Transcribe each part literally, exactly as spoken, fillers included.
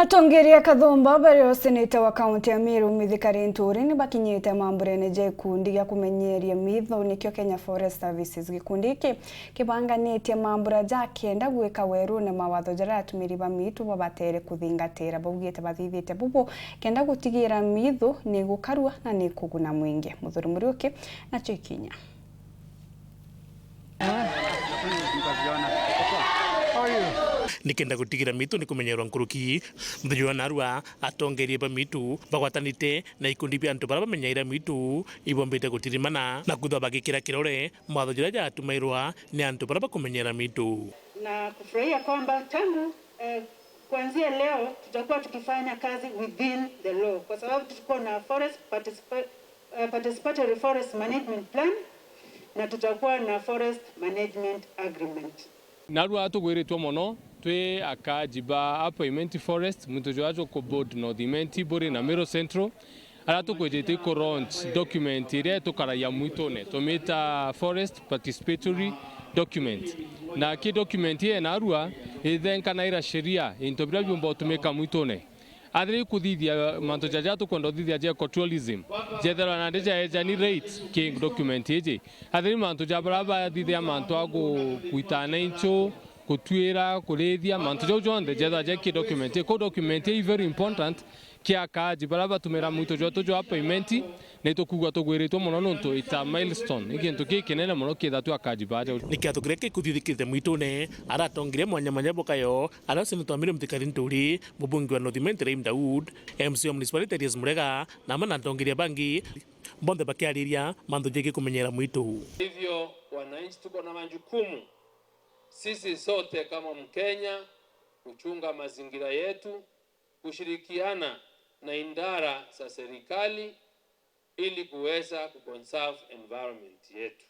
Atongeria a Kathumba baria o seneta wa kaunti ya Meru, Mithika Linturi, ni bakinyite mamburene ja gikundi gia kumenyeria mitho, nikio Kenya Forest Services. Gikundi giki kibanganitie mambura ja kenda gwika werune mawatho jaria atumiri ba mitu babatere kuthingatira. Baugite bathithite bubu kenda gutigira mitho ni gukarua na ni kuguna mwingi. Muthuri Muriuki nacio ikinya. Nikenda gutigira mitu ni kumenyerwa nkuruki, muthenya jwa narua atongeria ba mitu bagwatanite na ikundi bia antu baria bamenyaira mitu ibombite gutirimana na kwithwa bagikira kirore mawatho jaria jatumairwa ni antu baria bakumenyera mitu. Na kufurahia kwamba tangu, eh, kuanzia leo tutakuwa tukifanya kazi within the law, kwa sababu tutakuwa na forest participa-, eh, participatory forest management plan, na tutakuwa na forest management agreement. Narua tugwiritwe mono twi akaaji ba Upper Imenti Forest, mwito jwa jwa ku board North Imenti, Buri na Meru Central, aria tukwijite ku launch document iria itukaragia mwitune, tumita forest participatory document. Na ki document ii narua ithenkanairia sheria, into biria biumba utumika mwitune. Athira ikuthithia mantu jaja tukwenda uthithia ja ecotourism, jetherwa nandi jaejani rate ki document iji. Athira mantu ja baria bathithia mantu a ku-, kuitana inchu, kutuira, kurithia, mantu jau jonthe jetherwa ja ki document ii. Kou document ii very important ki akaaji baria batumira mwito jwetu jwa Upper Imenti, na itukwigua tugwiritwe mono nontu it's a milestone. Ni gintu gikinene mono kiitha twi akaaji baja. Ni kiatho kiria gikuthithikirite mwitune, aria atongeria mwanya mwanya bokayo, aria seneta wa Meru Mithika Linturi, mubunge wa North Imenti Rahim Daud, M C wa municipality Elias Murega, na amwe na atongeria bangi, bonthe bakiariria mantu jegii kumenyera mwitu. Hivyo wananchi tuko na majukumu sisi sote kama Mkenya kuchunga mazingira yetu, kushirikiana na idara za serikali ili kuweza kuconserve environment yetu.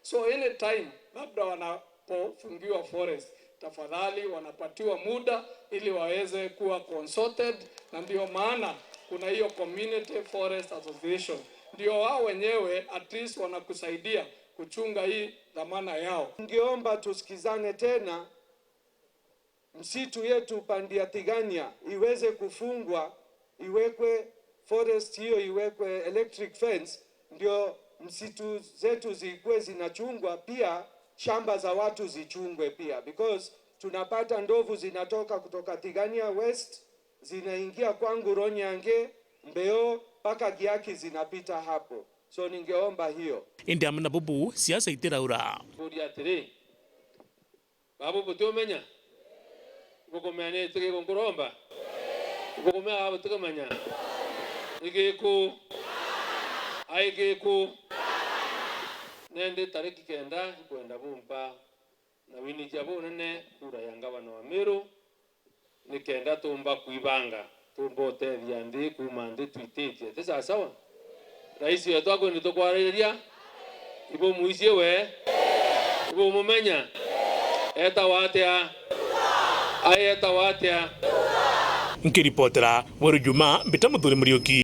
So anytime labda wanapofungiwa forest, tafadhali wanapatiwa muda ili waweze kuwa consulted, na ndio maana kuna hiyo Community Forest Association. Ndio wao wenyewe at least wanakusaidia kuchunga hii dhamana yao. Ningeomba tusikizane tena, msitu yetu pande ya Tigania iweze kufungwa, iwekwe forest hiyo, iwekwe electric fence, ndio msitu zetu zikuwe zinachungwa, pia shamba za watu zichungwe pia, because tunapata ndovu zinatoka kutoka Tigania West, zinaingia kwangu Ronyange, Mbeo, mpaka Giaki zinapita hapo. So ningeomba hiyo. Indi amwe na bubu, siasa itiraura. Kuria atiri, babu butiumenya? Ibukumenya ni iti giku nkuromba? Ibukumenya babu butikimenya? Ni giku. Ai giku. Nendi tariki kenda ikwenda bumpa na winijia bunene kura ya ngavana wa Meru, nikenda tumba kwibanga, tumba utethia nthi kuuma nthi twititie. Ti sawasawa? Rais wetu akwenda tukwariria, ibumuicie we? Ibumumenya? Etawa atia? Ai, etawa atia? Nkiripotera Weru Juma, mbita Muthuri Muriuki.